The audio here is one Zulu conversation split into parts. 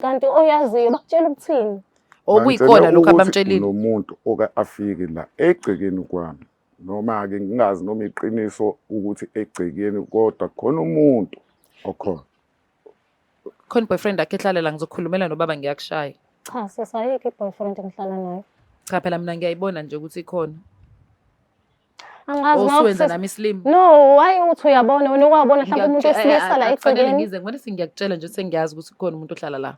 Kanti oyaziyo bakutshela ukuthini? Okuyikona lokhu abamtshelile. Unomuntu oke afike la egcekeni kwami noma-ke ngingazi noma iqiniso ukuthi egcekeni kodwa khona umuntu okhona. Khona i-boyfriend yakhe ehlala la, ngizokhulumela nobaba ngiyakushaya. Cha sisi, ayikho i-boyfriend engihlala nayo. Cha phela mina ngiyayibona nje ukuthi ikhona. Angazi Osuwenza ngoba nami isilima. No, why uthi uyabona wena ukwabona mhlawumbe umuntu wesilisa la Akufanele egcekeni. ngize ngibone sengiyakutshela nje sengiyazi ukuthi kukhona umuntu ohlala la.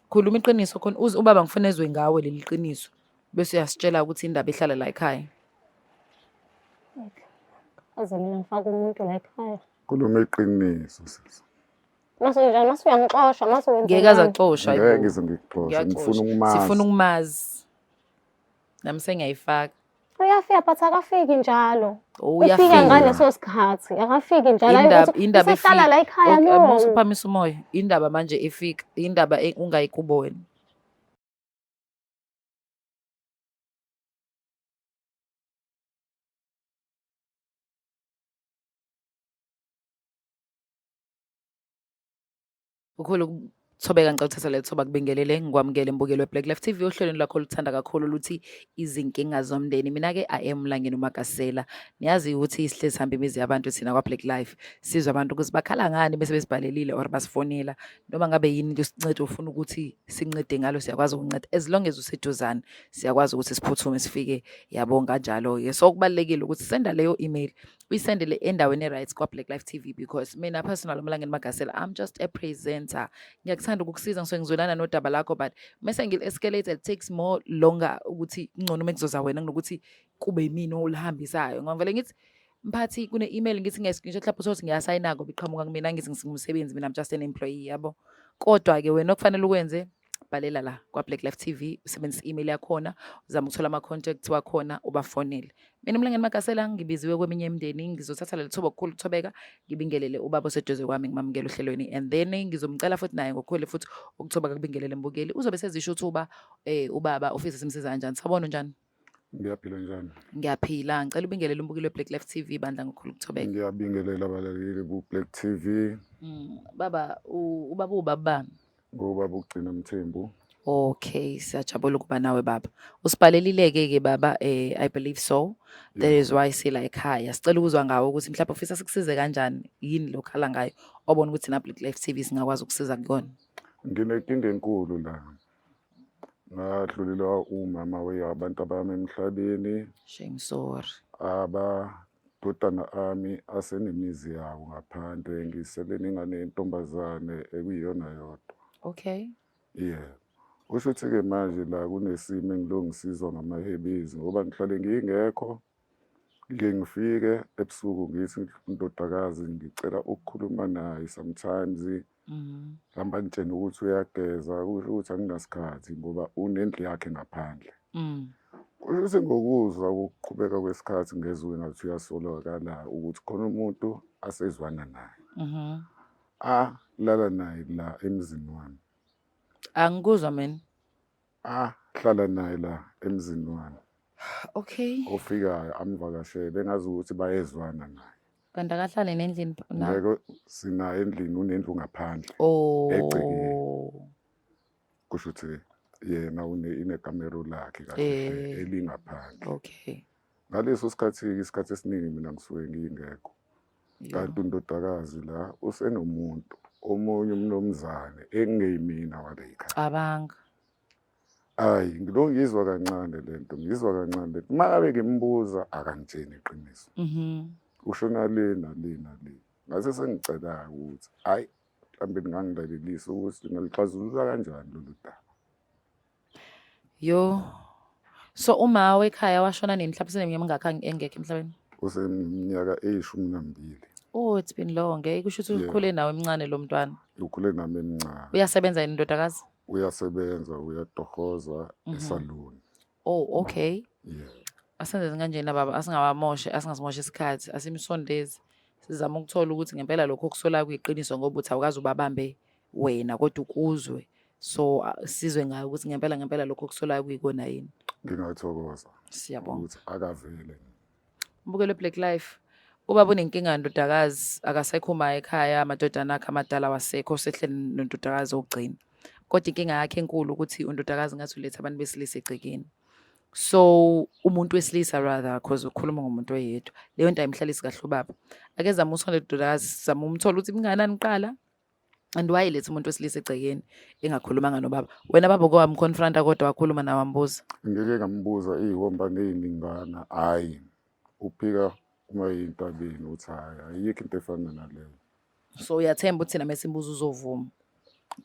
Khuluma iqiniso khona uze ubaba ngifuna ezwe ngawe leli qiniso bese uyasitshela ukuthi indaba ehlala la ekhaya. Aze mina ngifake umuntu la ekhaya. Khuluma iqiniso sisi. Mase njani mase uyangixosha mase wenza. Ngeke aze axoshwe Ngeke ngize ngikuxoshe, ngifuna ukumazi. Sifuna ukumazi. Nami sengiyayifaka. Uyafika but akafiki njalo. Oh, Ufika uyafika. ngaleso sikhathi, akafiki njalo. Hayi Indaba ukuthi indaba usehlala la ekhaya Okay, no. musa uphamisa umoya. Indaba manje ifika, indaba ungayikubo wena. Ukhulu ukuthobeka, ngicela ukuthatha leli thuba kubingelele ngikwamukele mbukeli we-Black Life TV ohlelweni lwakho oluthanda kakhulu luthi izinkinga zomndeni. Mina-ke I am Mlangeni uMagasela. Niyazi ukuthi sihlezi sihamba imizi yabantu thina kwa-Black Life, sizwe abantu ukuthi bakhala ngani bese besibhalelile or basifonela noma ngabe yini into sincede ufuna ukuthi sincede ngalo, siyakwazi ukunceda as long as useduzane, siyakwazi ukuthi siphuthume sifike, yabo, kanjalo-ke. So kubalulekile ukuthi senda leyo email uyisendele endaweni e-right kwa-Black Life TV because mina personal uMlangeni Magasela, I'm just a presenter. Ngiyakuthanda ukukusiza, ngisuke ngizwelana nodaba lakho, but mese ngil-escalate it takes more longer ukuthi kungcono uma kuzoza wena kunokuthi kube yimina oluhambisayo. Ngoba vele ngithi mphathi kune-email ngithi ngiya-screenshot lapho uthole ukuthi ngiyasayina ngoba iqhamuka kumina, ngithi ngingumsebenzi mina, I'm just an employee, yabo. Kodwa-ke wena okufanele ukwenze, bhalela la kwa-Black Life TV, usebenzise i-email yakhona, uzame ukuthola ama-contacts wakhona, ubafonele. Mina uMlangeni Magasela ngibiziwe kweminye imindeni, ngizothatha leli thuba okukhulu ukuthobeka, ngibingelele ubaba oseduze kwami, ngimamukele ohlelweni, and then ngizomcela futhi naye ngokukhulu futhi ukuthoba kubingelele mbukeli, uzobe sezisho ukuthi uba ubaba ufisa simsiza kanjani. Sawubona, unjani? Ngiyaphila, njani? Ngiyaphila. Ngicela ubingelele umbukeli we-Black Life TV bandla ngokukhulu ukuthobeka. Ngiyabingelela abalaleli ku-Black TV. Baba, ubaba ubaba bani? Ngubaba uGcina Mthembu. Okay, siyajabula ukuba nawe baba. Usibhalelile-ke ke baba, I believe so. That is why sila ekhaya. Sicela ukuzwa ngawo ukuthi mhlawumbe ufisa sikusize kanjani, yini lo khala ngayo obona ukuthi na Black Life TV singakwazi ukusiza kuyona. Nginenkinga enkulu la. Ngadlulelwa umama weyabantu abami emhlabeni. Shame, sorry. Abadodana ami asenemizi yawo ngaphandle, ngisele nengane yentombazane ekuyiyona yodwa. Yeah. Kusho ukuthi-ke manje la kunesimo engilo ngisizwa ngamahebezi ngoba ngihlale ngingekho, ngike ngifike ebusuku ngithi ndodakazi ngicela ukukhuluma naye sometimes. Hamba ngitshene ukuthi uyageza, kusho ukuthi anginasikhathi ngoba unendlu yakhe ngaphandle. Kusho ukuthi ngokuzwa ukuqhubeka kwesikhathi ngezwe ngathi uyasolakala ukuthi khona umuntu asezwana naye. Alala naye la emzini wami. Angikuzwa mina. Ahlala naye la emzini wami. Ofikayo amvakashele engazi ukuthi bayezwana naye. Kanti akahlale nendlini na? Ngeke sinaye endlini, unendlu ngaphandle. Egcekeni. Kusho ukuthi yena inekamero lakhe kahle elingaphandle. Ngaleso sikhathi, isikhathi esiningi mina ngisuke ngingekho. Kanti undodakazi la usenomuntu omunye umnomzane engeyimina wale ekhaya. Cabanga. Hayi, ngilo ngizwa kancane lento, ngizwa kancane lento. Uma ngabe ngimbuza akangitsheni iqiniso. Ushona le nale nale. Ngase sengicela ukuthi hayi mhlawumbe ningangilalelisa ukuthi ngingalixazulula kanjani lolu daba. Yo. So uma wekhaya washona nini, mhlawumbe seneminyaka emingaka engekho emhlabeni? Useminyaka eyishumi nambili. Oh, it's been long. Eh, kusho ukuthi ukhule nawe emncane lo mntwana. Ukhule nami emncane. Uyasebenza yini indodakazi? Uyasebenza, uyatohoza esaluni. Oh, okay. Yeah. Asenze kanjena baba, asingawamoshe, asingasimoshe isikhathi, asimsondeze. Sizama ukuthola ukuthi ngempela lokho okusolayo kuyiqiniso ngoba uthi awukaze ubabambe wena kodwa ukuzwe. So sizwe ngayo ukuthi ngempela ngempela lokho okusolayo kuyikona yini. Ngingathokoza. Siyabonga. Ukuthi akavele. Mbukelo Black Life. Ubaba unenkinga ndodakazi, akasekho uma ekhaya, amadodana akhe amadala awasekho, usehleli nondodakazi wokugcina. Kodwa inkinga yakhe enkulu ukuthi undodakazi ngathi uletha abantu besilisa egcekeni. So umuntu wesilisa rather, cause ukhuluma ngomuntu oyedwa. Leyo nto ayimhlalisi kahle ubaba. Ake zama uthole ndodakazi, zama umthola ukuthi kunganani kuqala. And why letha umuntu wesilisa egcekeni engakhulumanga nobaba? Wena baba uke wamconfronta kodwa wakhuluma nawe wambuza? Ngike ngambuza iy'homba ney'ningana, hhayi uphika uma eyintabeni uthi hhayi ayikho into efana naleyo. So uyathemba ukuthi thina mesimbuza uzovuma?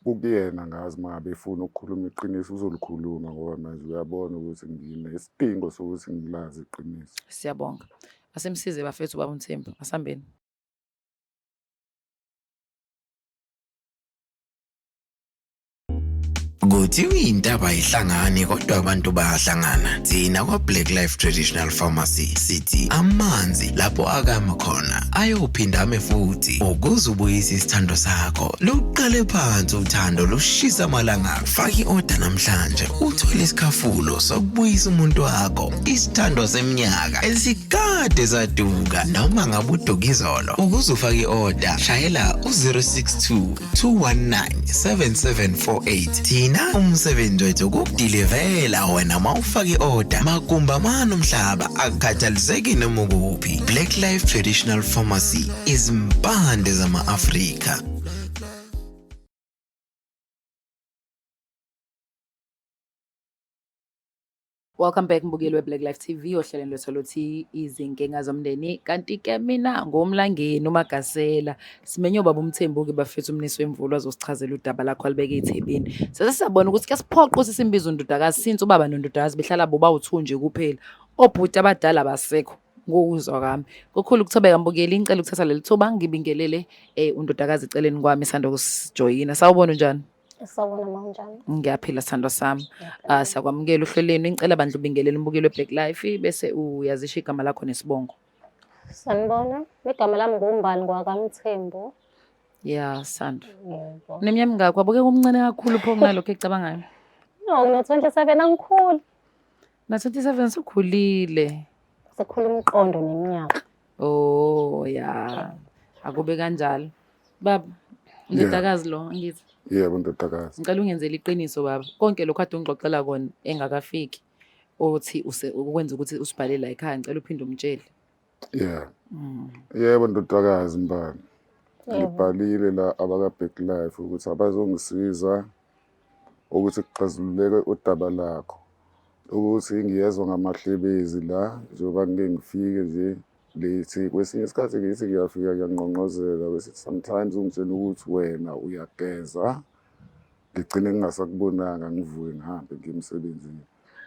Kukuyena ngazi uma ngabe efuna ukukhuluma iqiniso uzolikhuluma ngoba manje uyabona ukuthi nginesidingo sokuthi ngilazi iqiniso. Siyabonga. Asimsize bafethu ubaba uMthembu. Asambeni. Kuthiwa intaba ayihlangani kodwa abantu bayahlangana. Thina kwa-Black Life Traditional Pharmacy sithi amanzi lapho akama khona ayophinda ame futhi ukuze ubuyise isithando sakho. Luqale phansi uthando lushisa amalanga. Faka i-oda namhlanje uthole isikhafulo sokubuyisa umuntu wakho, isithandwa seminyaka esikade saduka noma ngabe uduka izolo. Ukuze ufake i-oda shayela u-062 219-7748. Thina umsebenzi wethu ukukudilivela wena uma ufaka i-oda magumba mani umhlaba akukhathaliseki noma ukuphi. Black Life Traditional Pharmacy, izimpande zama-Afrika. Welcome back mbukeli we-Black Life TV ohlelweni lwethu oluthi izinkinga zomndeni. Kanti-ke mina ngomlangeni uMagasela simenye ubaba uMthembu-ke bafethu uMnisi wemvula azosichazela udaba lakho alibeke ethebeni. Sese siyabona ukuthi kuyasiphoqa ukuthi simbize undodakazi since ubaba nondodakazi behlala bobawu-two nje kuphela. Obhuti abadala abasekho ngokuzwa kwami. Kukhulu ukuthobeka mbukeli, ngicela ukuthatha leli thuba ngibingelele undodakazi eceleni kwami isanda kusijoyina. Sawubona, unjani? Sawubona ma, unjani? Ngiyaphila sithandwa sami. Ah, siyakwamukela uhlelweni. Ngicela bandla ubingelele umbukeli weBlack Life bese uyazisho igama lakho nesibongo. Sanibona. Igama lami nguMbali ngwakaMthembu. Yeah, Sandra. Yebo. Uneminyaka mingaki? Wabukeka umncane kakhulu pho kunalokho ekucabangayo. No, ngino-27 angikhuli. Na 27 sukhulile. Sekukhula umqondo neminyaka. Oh, yeah. Akube kanjalo. Baba, ndodakazi lo angithi. Yebo ndodakazi. Ngicela ungenzele iqiniso baba. Konke lokhu ade ungixoxela kona engakafiki othi ukwenza ukuthi usibhale la ekhaya, ngicela uphinde umtshele. Yeah. Yebo ndodakazi Mbali. Ngibhalile la abaka Black Life ukuthi abazongisiza ukuthi kuxazululeke udaba lakho. Ukuthi ngiyezwa ngamahlebezi la njengoba ngike ngifike nje lithi kwesinye isikhathi ngithi ngiyafika ngiyangqongqozela, bese sometimes ungitshela ukuthi wena uyageza, ngigcine ngingasakubonanga ngivuke ngihambe ngiye emsebenzini.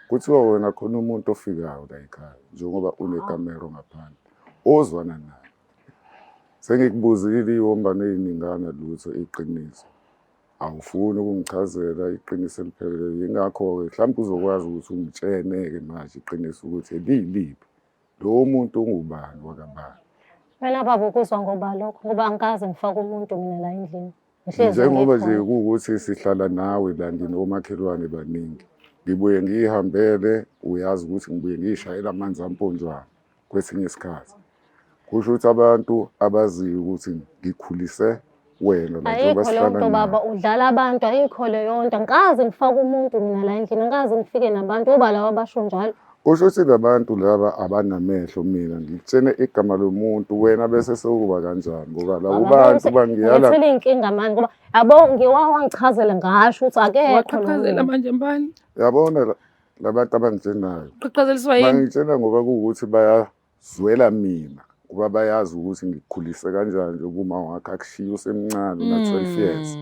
Kuthiwa wena khona umuntu ofikayo la ekhaya njengoba unekamero ngaphandle ozwana naye. Sengikubuzile iy'wombane ey'ningana lutho iqiniso. Awufuni ukungichazela iqiniso eliphelele, yingakho-ke mhlawumbe uzokwazi ukuthi ungitshene-ke manje iqiniso ukuthi liyiliphi. Lowo muntu ungubani wakabani? Wena baba ukuzwa ngoba lokho ngoba angikaze ngifake umuntu mina la endlini. Ngihlezi Njengoba nje ngikhona. kuwukuthi sihlala nawe la nginomakhelwane baningi. Ngibuye ngiyihambele, uyazi ukuthi ngibuye ngiyishayele amanzi amponjwana kwesinye isikhathi. Kusho ukuthi abantu abaziyo ukuthi ngikhulise wena la njengoba Ayikho leyo sihlala nto baba, nawe. udlala abantu, ayikho leyo nto. Angikaze ngifake umuntu mina la endlini, angikaze ngifike nabantu, oba laba abasho njalo. Kusho ukuthi labantu laba abanamehlo, mina ngikutshene igama lomuntu wena bese sewuba kanjani ngoba labo bantu bangiyala. Ngithele inkinga manje ngoba yabo ngiwawangichazele ngasho ukuthi akekho lo Waqhaqhazela muntu. manje Mbali. Yabona labantu abangitshenayo. Qhaqhazeliswa yini? Bangitshena ngoba kuwukuthi bayazwela mina kuba bayazi ukuthi ngikukhulise kanjani njengoba uma wakho akushiya usemncane una-12 years.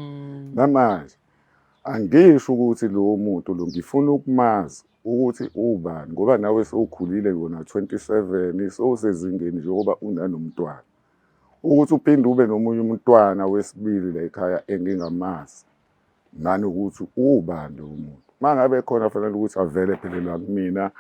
Namanje angisho ukuthi lowo muntu lo ngifuna ukumazi ukuthi ubani ngoba nawe sewukhulile ngona 27 sewusezingeni njengoba unanomntwana. Ukuthi uphinde ube nomunye umntwana wesibili la ekhaya engingamazi nanokuthi ubani lowo muntu. Uma ngabe khona fanele ukuthi avele phela la kumina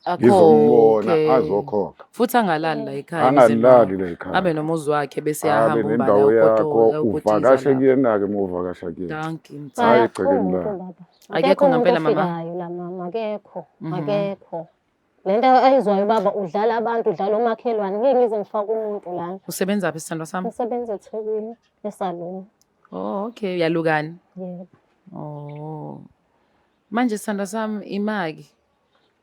ngizombona Akhokhe. azokhokha. Futhi angalali la ekhaya. Angalali la ekhaya. Abe nomuzi wakhe bese Abe ahamba umbali nendawo yakho ayokotiza uvakashe lapho. kuyena-ke uma uvakasha kuyena. Dankie Mthembu. Hayi, Akekho egcekeni umuntu lakhe. baba. Akekho Akekho umuntu ngempela, mama? ofikayo la mama, akekho, akekho. Le nto ayizwayo ubaba udlala abantu, udlala omakhelwane. Ngeke ngize ngifake umuntu lana. Usebenza phi sithandwa sami? Ngisebenza eThekwini esaluni. Oh, okay, uyalukani? Yebo. Oh. Manje sithandwa sami imaki.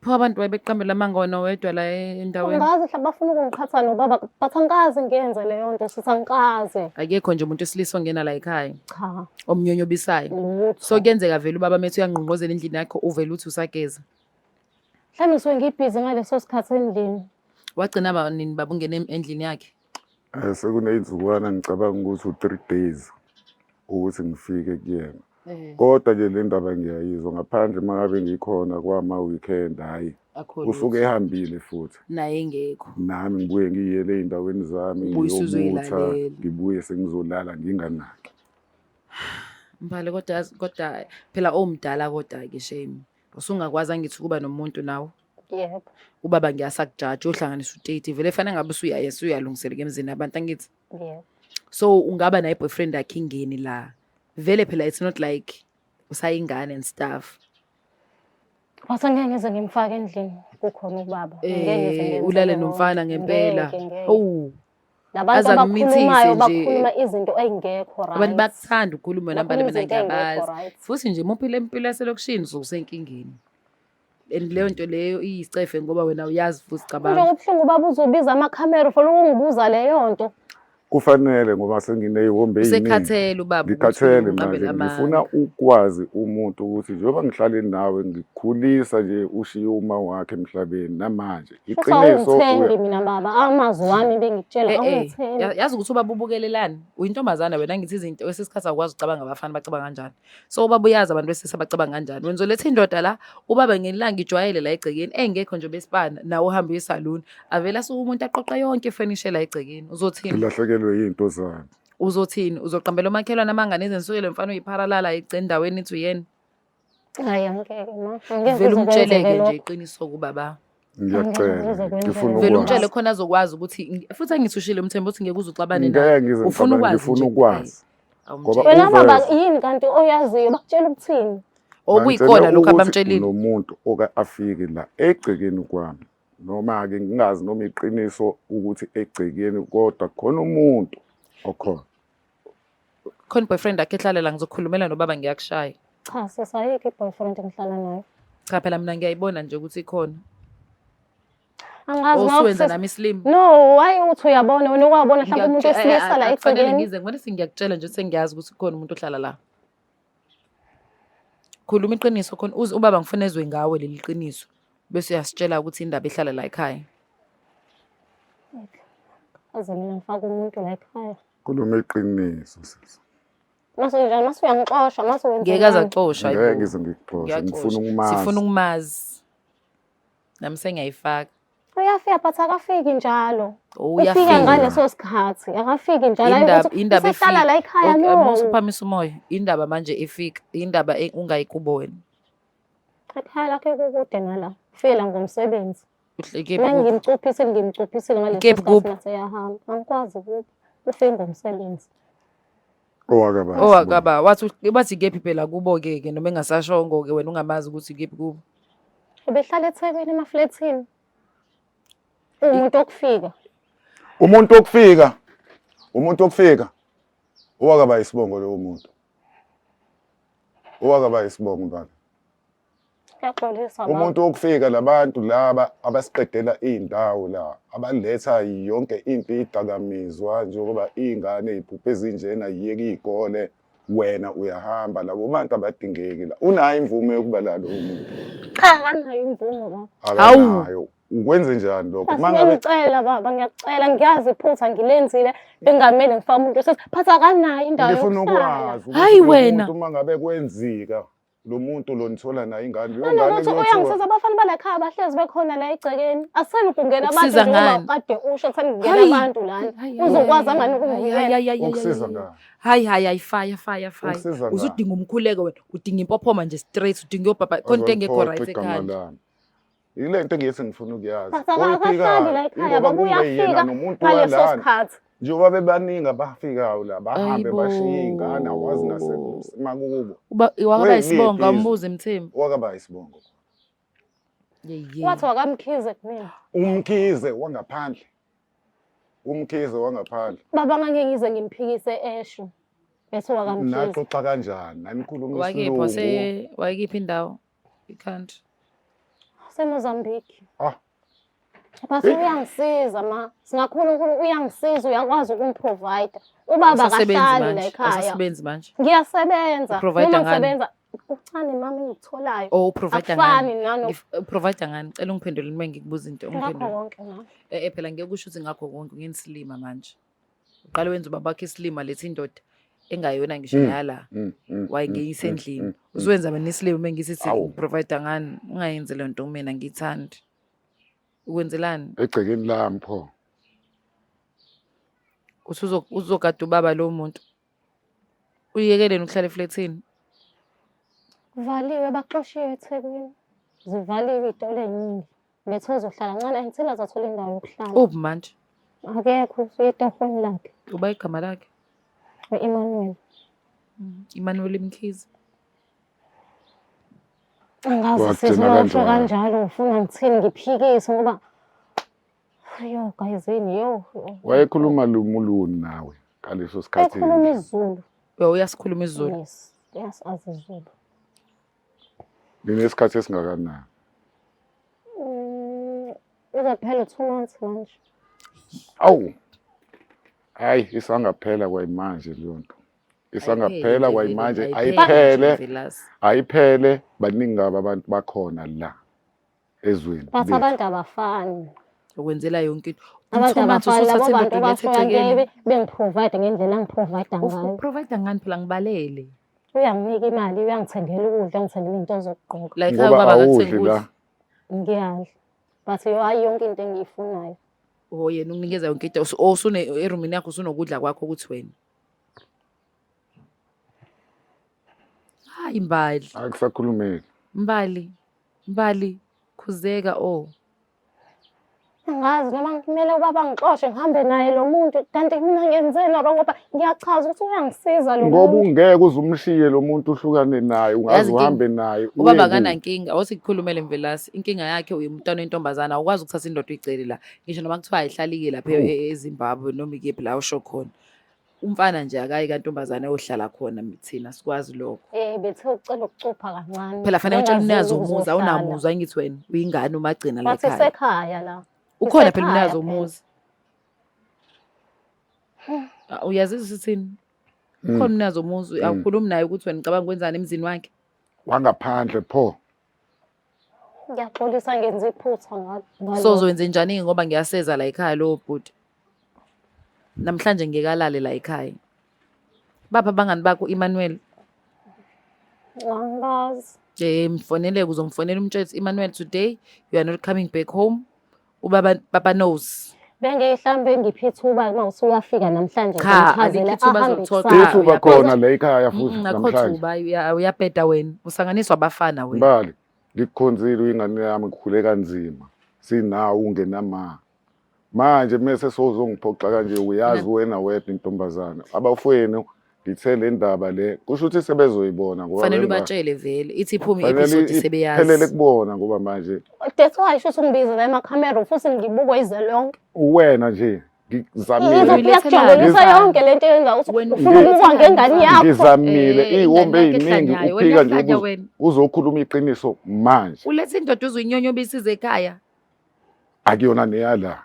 Pho abantu babeqambela amanga wena wedwa la endaweni. Angazi mhlawumbe bafuna ukungiqhatha nobaba but angikaze ngiyenze leyo nto sithi angikaze. Akekho nje umuntu wesilisa ongena la ekhaya Cha. omnyonyobisayo. Lutho. So kuyenzeka vele ubaba methu uyangqongqozela endlini yakho uvele uthi usageza. Mhlawumbe ngisuke ngibhizi ngaleso sikhathi endlini. Wagcina ba nini baba ungena endlini yakhe? Sekuney'nsukwana ngicabanga ukuthi u-3 days ukuthi ngifike kuyena. Kodwa nje le ndaba ngiyayizwa ngaphandle uma ngabe ngikhona kwama-weekend, hhayi Akho usuke lutho. ehambile futhi. Naye engekho. Nami ngibuye ngiyele ey'ndaweni zami Ubuye ngiyobutha, usuzoyilalela. ngibuye sengizolala nginganaki. Mbali kodwa kodwa phela owumdala kodwa ke shame. Usungakwazi angithi ukuba nomuntu nawe. Yebo. Ubaba ngiyasakujaja uhlanganisa u-30 vele fanele ngabe usuyaye usuyalungiseleka emzini abantu angithi. Yebo. So ungaba naye boyfriend yakhe ingeni la. Vele phela it's not like usayingane and stuff. Wase ngeke ngize ngimfake endlini kukhona ubaba. Ngeke ngize Eh ngenze ulale leyo nomfana nto. ngempela. Ngeke ngeke. Oh Labantu aze akumithise abakhulumayo nje. bakhuluma izinto ey'ngekho Abantu right. bakuthanda ukukhuluma wena mbali Bakhuluma mina izinto ey'ngekho ngiyabazi. right. Futhi nje uma uphila impilo yaselokishini usuke usenkingeni. And leyo nto leyo iyicefe ngoba wena uyazi futhi Manje cabanga. kubuhlungu ubaba uzobiza amakhamera ufuna ukungibuza leyo nto. Kufanele ngoba senginey'wombe ey'ningi. Usekhathele ubaba ukuthi Ngikhathele umqambele manje ngifuna amanga. ukwazi umuntu ukuthi njengoba ngihlale nawe ngikukhulisa nje ushiye uma wakhe emhlabeni namanje Futhi iqiniso awungithembi mina baba, amazwi wami bengikutshela Eh eh awungithembi. yazi ukuthi ubaba ubukelelani uyintombazana wena ngithi izinto kwesinye isikhathi awukwazi ukucabanga abafana bacabanga kanjani so ubaba uyazi abantu besilisa bacabanga kanjani wena uzoletha indoda la ubaba ngelanga ijwayele la egcekeni engekho nje besipana nawe uhambe uye esaluni avele asuke umuntu aqoqa yonke ifenisha la egcekeni uzothini ngilahlekelwe yiy'nto zami. Uzothini uzoqambela omakhelwane amanga nezinsuku mfana uyipharalala endaweni ithi uyena Hayi angeke ma. Angeke vele kuze umtsheleke kwenzeke nje lokho. iqiniso kubaba Ngiyacela Angeke kuze kwenzeke ngifuna lokho. vele umtshele ukwazi. khona azokwazi ukuthi futhi angithi ushile umthembu ukuthi ngeke uze uxabane naye Ngeke ngize ufuna ngixabane ukwazi ngifuna nje ukwazi. kuphela. Ngoba Wena baba uveze yini kanti oyaziyo bakutshela ukuthini? Okuyikona bangitshele lokhu ukuthi abamtshelile. unomuntu oke afike la egcekeni kwami noma-ke ngingazi noma iqiniso ukuthi egcekeni kodwa khona umuntu okhona. Khona boyfriend akhe ehlala la ngizokhulumela nobaba ngiyakushaya. Cha sisi ayikho i-boyfriend engihlala nayo. Cha phela mina ngiyayibona nje ukuthi ikhona. Angazi Osuwenza ngoba nami isilima. No, why uthi uyabona wena ukwabona mhlawumbe umuntu wesilisa la Akufanele egcekeni. ngize ngibone sengiyakutshela nje sengiyazi ukuthi kukhona umuntu ohlala la. Khuluma iqiniso khona uze ubaba ngifuna ezwe ngawe leli qiniso bese uyasitshela ukuthi indaba ihlala la ekhaya. Aze mina ngifake umuntu la ekhaya. Khuluma iqiniso sisi. Mase njani mase uyangixosha mase wenza Ngeke aze axoshwe Ngeke hayibo. ngize ngikuxoshe ngifuna Ngiyaxosha. ukumazi. Sifuna ukumazi. Nami sengiyayifaka. Uyafika but akafiki njalo. Oh, Ufika uyafika. ngaleso sikhathi akafiki njalo. Hayi Indaba ukuthi indaba usehlala efika. la ekhaya Okay, no. usuphamisa umoya. Indaba manje efika, indaba ungayikubo wena. Ekhaya lakhe kukude nala. Ufike ngomsebenzi. Uhleke Mina kuphi? ngimcuphisile ngimcuphisile ngaleso Kephi sikhathi kuphi? ngase yahamba. Angikwazi kuphi. Ufike ngomsebenzi. Owakaba. Owakaba wathi bathi kephi phela kubo ke ke noma engasashongo ke wena ungamazi ukuthi kephi kubo. Ubehlala eThekwini emaflethini. Umuntu okufika. Umuntu okufika, umuntu okufika owakaba isibongo lowo muntu. Owakaba isibongo mbala. Ngiyaxolisa baba. Umuntu wokufika labantu laba abasiqedela iy'ndawo la abaletha yonke into idakamizwa njengoba iy'ngane y'phuphe ezinjena yiyeke iy'kole wena uyahamba labo bantu abadingeki la unayo imvume yokuba la lowo muntu Cha akanayo imvume baba. akanayo ukwenze njani lokho uma ngabe Ngiyacela baba ngiyakucela ngiyazi iphutha ngilenzile bengamele ngifake umuntu wesilisa but akanayo indawo ngifuna yokuhlala. ukwazi ukuthi Hayi lo wena. muntu uma ngabe kwenzika lo muntu lo nithola naye ingane leyo ngane Nanokuthi kuyothiwa uyangisiza abafana bala ekhaya bahlezi bekhona la egcekeni. Aseni kungena abantu Ukusiza njengoba ngani? kade usho kutheni kungena Hayi. abantu lana. Hayi, Uzokwazi angani hayi, ukungivikela. hayi, hayi, ukusiza hayi. ngani Hayi hayi hayi fire fire fire. Ukusiza ngani? Uzudinga umkhuleko wena, udinga impophoma nje straight, udinga uyobhabha khona into engekho Azoliphoqa right igama ekhanda. lami yile nto engiyethi ngifuna ukuyazi But akahlali la ekhaya ingoba baba kungeyena uyafika nomuntu ngaleso walana sikhathi. njengoba bebaningi abafikayo la bahambe Ayibo. bashiye iy'ngane awazi nasemakubo Uba wakaba Weyiliphi isibongo izwe? awumbuze Mthembu. wakaba isibongo. Yeye. Wathi wakamkhize kumina. Umkhize wangaphandle. Umkhize wangaphandle. Baba ngangeke ngize ngimphikise esho. Bese wakamkhize. Naxoxa kanjani? Nanikhuluma Wakephi isilungu. wase wayekiphi indawo? I-country. SeMozambique. Ah. But uyangisiza ma. Singakhula uNkulunkulu uyangisiza uyakwazi ukumprovide. Ubaba Awusasebenzi akahlali la manje. ekhaya. Awusasebenzi manje. Ngiyasebenza. Uprovide Noma ngani? ngisebenza kuncane mama engikutholayo. Oh, uprovide Akufani ngani? nano Uprovide ngani? Cela ungiphendule uma ngikubuza into ngakho ungiphendule. konke ma. Eh eh, phela ngeke kusho ukuthi ngakho konke nginsilima manje. Uqale wenza ubaba wakhe isilima lethi indoda engayona ngisho yala. Wayengeyisa endlini. Usuwenza mina isilima uma ngisithi Awu. provide ngani? Ungayenzi le nto kumina ngiyithandi. Ukwenzelani? Egcekeni lami pho. Uthi uzogada ubaba lowo muntu. Uyekeleni ukuhlala eflethini? Kuvaliwe baxoshiwe eThekwini. Zivaliwe iy'tolo ey'ningi. Bethe uzohlala ncane until azathola indawo yokuhlala. Uphi manje? Akekho usuye etohweni lakhe. Uba igama lakhe? U-Emmanuel. Emmanuel Mkhize. Angazi Wagcina sisi washo kanjani? kanjalo ufuna ngithini ngiphikise ngoba yo guys yini yo. yo. Wayekhuluma lumuluni nawe ngaleso sikhathi. Ekhuluma isiZulu. Uya uyasikhuluma isiZulu. Yes. Yes, azi isiZulu. Ninesikhathi esingakanani? Uzophela 2 months manje. Awu. Hayi isangaphela kwayimanje leyo nto. Isangaphela Ayiphele kwayimanje vele, ayiphele ayiphele Velasi. ayiphele baningi kabi abantu bakhona la ezweni. But lethu. abantu abafani. Ukwenzela yonke into. Abantu Two months abafani labo usuthatha bantu indoda ulethe abafika egcekeni. ngeke bengiprovide ngendlela angiprovide ngayo. Uprovide ngani phela ngibalele. Uyanginika imali, uyangithengela ukudla, uyangithengela izinto zokugqoka. La ekhaya Ngoba ubaba akakuthengi awudli la. ukudla. Ngiyadla. But yo hayi yonke into engiyifunayo. Oh yena ukunikeza yonke into. Oh usune erumini yakho usunokudla kwakho ukuthi wena. Hayi Mbali. Akusakhulumeki. Mbali. Mbali khuzeka oh. Angazi noma kumele ubaba ngixoshe ngihambe naye lo muntu kanti mina ngenzeni wrong ngoba ngiyachaza ukuthi uyangisiza lo Ngoba muntu. ungeke uze umshiye lo muntu uhlukane naye, ungaze Yazi inkinga- uhambe naye. Ubaba uye kuphi? akanankinga, awuthi kukhulumele Mvelase. Inkinga yakhe uyumntwana wentombazana, awukwazi ukuthatha indoda uyicele la. Ngisho noma kuthiwa ayihlalike lapha eZimbabwe noma ikephi la usho khona. Umfana nje akayi kantombazane ayohlala khona, thina sikwazi lokho. Bethe ucela ukucupha kancane. Phela fanele utshele Bengazeli umnikazi womuzi, ukuzohlala. awunamuzwa angithi wena uyingane umagcina la Bathi ekhaya. isekhaya la. Ukhona phela Isekhaya umnikazi phela. womuzi. Ah, uyazizwa uthini? Ukhona umnikazi womuzi, awukhulumi naye ukuthi wena ucabanga ukwenzani emzini wakhe? Wangaphandle pho. Ngiyaxolisa ngenza iphutha ngalokho. So uzowenze njani ngoba ngiyaseza la ekhaya lowo bhuti. Namhlanje ngeke alale la ekhaya. Bapha abangani bakho Emmanuel. Angazi. Mfonele uzomfonela umtshele ukuthi Emmanuel today you are not coming back home. Ubaba baba knows. Bengeke mhlambe ngiphe ithuba uma usuyafika namhlanje Cha, ngimchazele alikho ithuba ahambe azolithola. kusasa. Ithuba uyabheda. khona la ekhaya futhi Akho namhlanje. thuba uyabheda wena. Usanganiswa abafana wena. Mbali, ngikukhonzile uyingane yami ngikhule kanzima. Sinawo ungenama. Manje mese sowuzongiphoxa kanje uyazi wena wedwa intombazana. Abafowenu ngithe le ndaba le kusho ukuthi sebezoyibona ngoba Fanele benga- ubatshele vele. Ithi iphume Fanele i-episode iphelele sebeyazi. kubona ngoba manje That's why shuthi ungibize la emakhamera futhi ngibukwe izwe lonke. uwena nje ngizamile Iyakujabulisa yonke lento eyenza ukuthi Wena ufuna ukubukwa ngengane yakho. ngizamile Eh, iy'wombe ingane yakho ey'ningi ehlanyayo, uphika wena nje uyahlanya wena. uzokhuluma iqiniso manje Ulethe indoda uzoyinyonyobisa ize ekhaya. akuyona neyala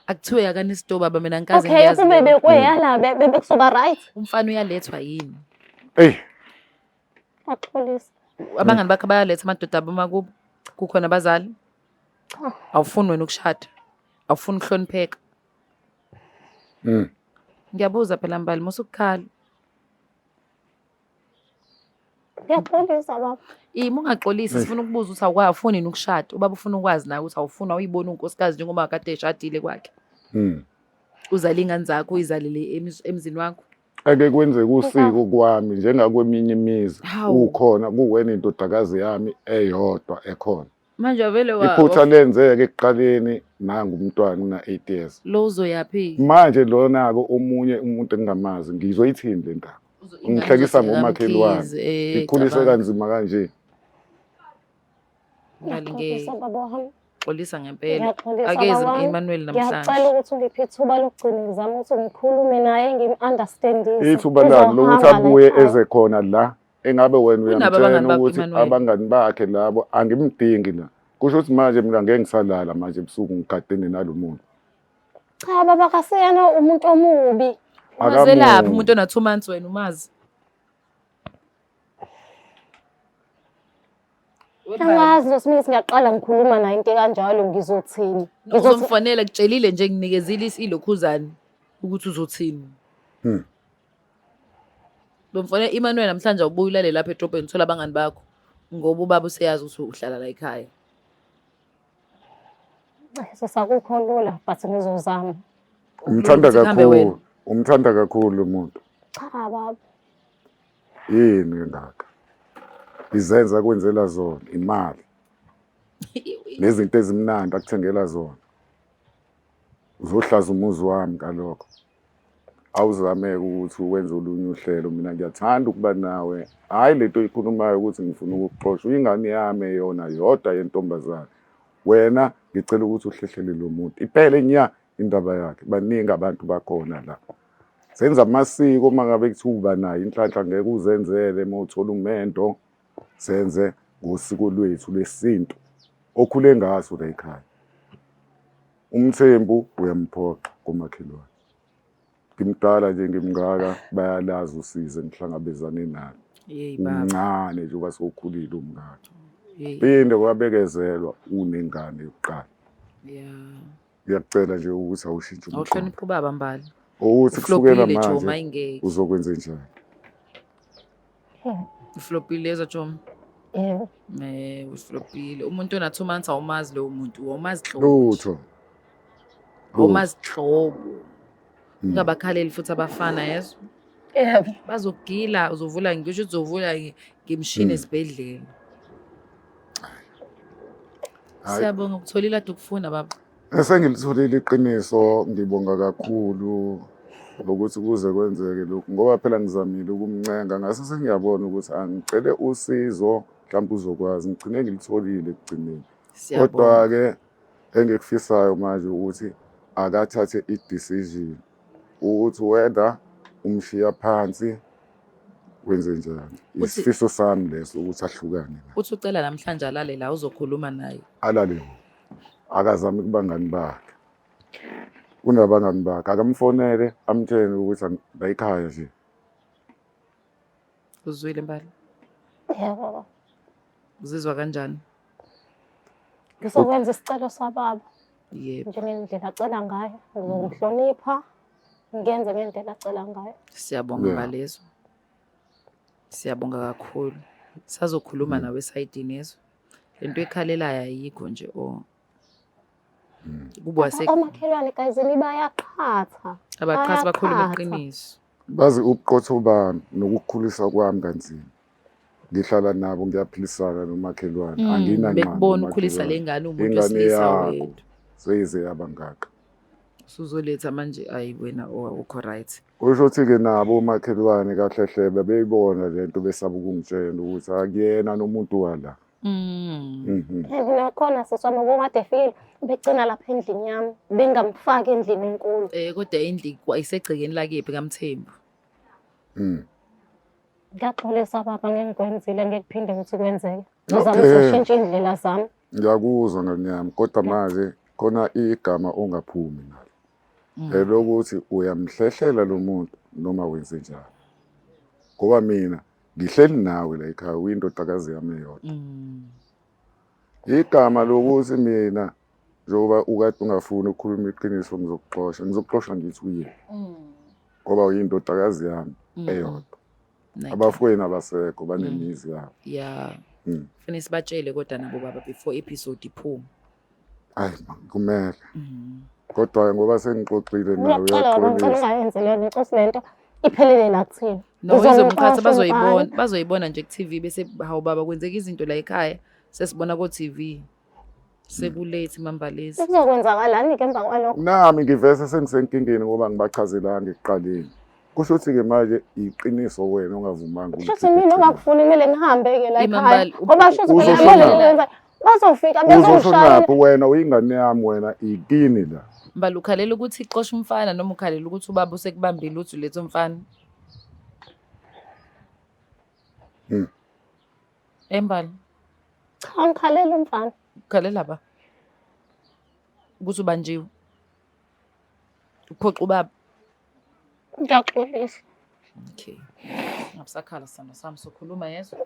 Akuthiwe akanisito baba mina ngikaze Okay, ngiyazi. kube leyo nto. bekweyala bekuzoba right. Umfana uyalethwa yini? eyi Axolisa. Abangani bakhe bayaletha amadoda abo makubo. Kukhona abazali. Cha. Awufuni wena ukushada. Awufuni ukuhlonipheka. Ngiyabuza phela Mbali musukukhala. Ngiyaxolisa baba. Ima ungaxolisi sifuna ukubuza ukuthi awufuni yini ukushada. Ubaba ufuna ukwazi naye ukuthi awufuni awuyiboni unkosikazi njengoba kade eshadile kwakhe. Uzale ingane zakho uyizalele emzini wakho. Ake kwenzeke usiko kwami njengakweminye imizi Hawu. ukhona kuwena indodakazi yami eyodwa ekhona. Manje vele Iphutha lenzeke ekuqaleni nangu umntwana una 8 years. Lo uzoyaphi? Manje lona-ke omunye umuntu engingamazi ngizoyithini le ndaba? Ungihlekisa ngomakhelwane. Ngikhulise Ngikhulise kanzima kanje. Mbali Ngiyaxolisa ngeke baba wami. xolisa ngempela. Ngiyaxolisa Akeze baba wami. Emmanuel namhlanje. Ngiyacela ukuthi ungiphe ithuba lokugcina ngizame ukuthi ngikhulume naye ngim-understandise. Ithuba lani lokuthi Uzohamba la abuye ekhaya. eze khona la engabe wena Unabo uyamtshela abangani bakho, ukuthi Emmanuel? abangani bakhe labo angimdingi la. Kusho ukuthi manje mina ngeke ngisalala manje ebusuku ngigadene nalo muntu. Cha baba kaseyena umuntu omubi. Umazelaphi Akamubi. umuntu ona 2 months wena umazi? Angazi nje singaqala ngikhuluma naye into kanjalo ngizothini. Ngizothi Uzomfonela kutshelile nje nginikezile isilokhuzane ukuthi uzothini. Bomfonela Emmanuel namhlanje awubuye ulale lapha edrobheni uthola abangani bakho ngoba ubaba useyazi ukuthi uhlala la ekhaya. sesakukho lula but ngizozama. Umthanda Ukuthi kuhambe wena. kakhulu. Umthanda kakhulu lo muntu. Cha baba. Yini engaka? Izenza kwenzela zona imali nezinto ezimnandi akuthengela zona. Uzohlaza umuzi wami ngalokho. Awuzameke ukuthi wenze olunye uhlelo mina ngiyathanda ukuba nawe. Hhayi lento oyikhulumayo ukuthi ngifuna ukukuxosha uyingane yami eyona yodwa yentombazane. Wena ngicela ukuthi uhlehlele lo muntu. Iphele nya indaba yakhe. Baningi abantu bakhona la. Senza amasiko uma ngabe kuthiwa uba nayo inhlanhla ngeke uzenzele uma uthola umendo. Senze ngosiko lwethu lwesintu okhule ngaso la ekhaya. Umthembu uyamphoqa komakhelwane. Ngimdala nje ngimngaka bayalazi usizi engihlangabezane nalo. Yeyi baba. Umncane nje uba sewukhulile umngaka. Yeyi. Phinde kwabekezelwa unengane yokuqala. Yeah. Ngiyakucela nje ukuthi awushintshe umqondo. Awuhloniphe ubaba Mbali. Ukuthi kusukela Uflopile Joma manje ingeke. uzokwenze njani. Uflopile yezwa Joma. Yebo. Uflopile. Umuntu ona 2 months awumazi lowo muntu, awumazi hlobo. Lutho. Awumazi hlobo. Ungabakhaleli futhi abafana yezwa. Yebo. Bazokugila uzovula ngisho uzovula ngemshini esibhedlela. Hhayi. Siyabonga ukutholile ade ukufuna baba. Esengilitholile iqiniso ngibonga kakhulu lokuthi kuze kwenzeke lokhu ngoba phela ngizamile ukumncenga ngase sengiyabona ukuthi angicele usizo mhlawumbe uzokwazi ngigcine ngilitholile ekugcineni. Siyabonga. Kodwa-ke engikufisayo manje ukuthi akathathe i-decision ukuthi whether umshiya phansi wenze njani. Uthi- Isifiso sami leso ukuthi ahlukane naye. Uthi ucela namhlanje alale la uzokhuluma naye. Alale akazame kubangani bakhe. Unabangani bakhe akamfonele amtshele ukuthi la ekhaya nje. Uzwile Mbali? Yebo baba. Uzizwa kanjani? Ngizokwenza isicelo sababa Yebo. njengendlela acela ngayo. Ngizomhlonipha ngenze ngendlela acela ngayo. Siyabonga Yeah. Mbalezo. Siyabonga kakhulu. Sazokhuluma nawe esayidini yezo. Lento ekhalelayo ayikho nje o. Kuba se Omakhelwane guys bayaqhatha. abaqhathi bakhuluma bayaqhatha. iqiniso. Bazi ubuqotho bami nokukhulisa kwami kanzima. Ngihlala nabo ngiyaphilisana nomakhelwane. Anginanxa Bekubona ukhulisa nomakhelwane. le ngane umuntu Ingane wesilisa yakho wedwa. seyize yaba ngaka. Usuzoletha manje ayi wena awukho right. Kusho ukuthi-ke nabo omakhelwane kahle hle bebeyibona le nto besaba ukungitshela ukuthi akuyena nomuntu wala. Nakhona sisi wami ubukade efikile begcina lapha endlini yami bengamfaki endlini enkulu. Kodwa indlu isegcekeni lakephi kaMthembu. Ngiyaxolisa baba ngengikwenzile ngeke kuphinde ukuthi kwenzeke. Ngizama ukuthi Okay. ngishintshe iy'ndlela zami. Ngiyakuzwa ngane yami kodwa manje khona igama ongaphumi nalo. Elokuthi uyamhlehlela lo muntu noma wenze njani. Ngoba mina ngihleli nawe la ekhaya uyindodakazi yami eyodwa. Igama lokuthi mina njengoba ukade ungafuni ukukhuluma iqiniso ngizokuxosha, ngizokuxosha ngithi uye. Ngoba uyindodakazi yami eyodwa. Abafowenu abasekho banemizi yabo. Yeah. Kufanele sibatshele kodwa nabo baba before episode iphume. Hayi kumele. Kodwa ngoba sengixoxile nawe Ngiyacela baba ngicela uyaxolisa. ungayenzi leyo nto ngicela lento iphelele la kuthina. No izomqhatha Ngizomxosha bazoyibona, umfana. bazoyibona nje ku-TV bese hawu baba kwenzeka izinto la ekhaya sesibona ko-TV. Sekulate Mambalezi. Kuzokwenzakalani-ke emva kwalokho? Nami ngivese sengisenkingeni ngoba ngibachazelanga ekuqaleni. Kusho ukuthi-ke manje iqiniso wena ongavumanga Kusho ukuthi mina ongakufuni kumele ngihambe-ke la ekhaya. Imambali, Ngoba sho ukuthi phela uzoshona. kumele ngiyenza. Bazofika bezongishaya. Uzoshonaphi wena uyingane yami wena ikini la. Mbali ukhalela ukuthi ixoshe umfana noma ukhalela ukuthi ubaba usekubambile uthi ulethe umfana? Embali. Cha ngikhalela umfana. Ukhalela ba? Ukuthi ubanjiwe. Uphoxa ubaba. Ngiyaxolisa. Okay. Ngabusakhala sithando sami sokhuluma yezwa.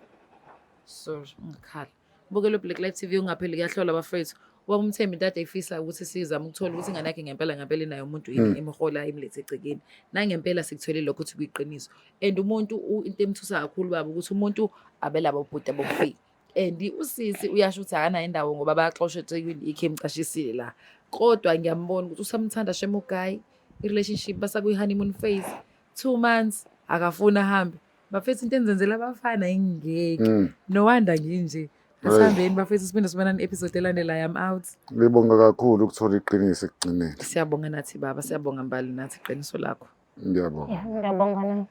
Sorry, ungakhali. Bukela uBlack Life TV ungapheli kuyahlola bafethu. Ubaba uMthembu into ade efisa ukuthi sizame ukuthola ukuthi ingane yakhe ngempela ngempela inayo umuntu yini emhola imlethe egcekeni. Nangempela sikutholile lokho ukuthi kuyiqiniso. And umuntu into emthusa kakhulu baba ukuthi umuntu abelabo bhuti abokufika. And usisi uyasho ukuthi akanayo indawo ngoba bayaxoshwa eThekwini ikhe imcashisile la. Kodwa ngiyambona ukuthi usamthanda shem uguy. I-relationship basakwi-honeymoon phase. 2 months akafuni ahambe. Bafethu into enizenzela abafana ingeke. No wonder nginje. Asihambeni bafethu siphinde sibonane episode elandelayo. I'm out. Ngibonga kakhulu ukuthola iqiniso ekugcineni. Siyabonga nathi baba, siyabonga Mbali nathi iqiniso lakho. Ngiyabonga. Ya, ngiyabonga nami.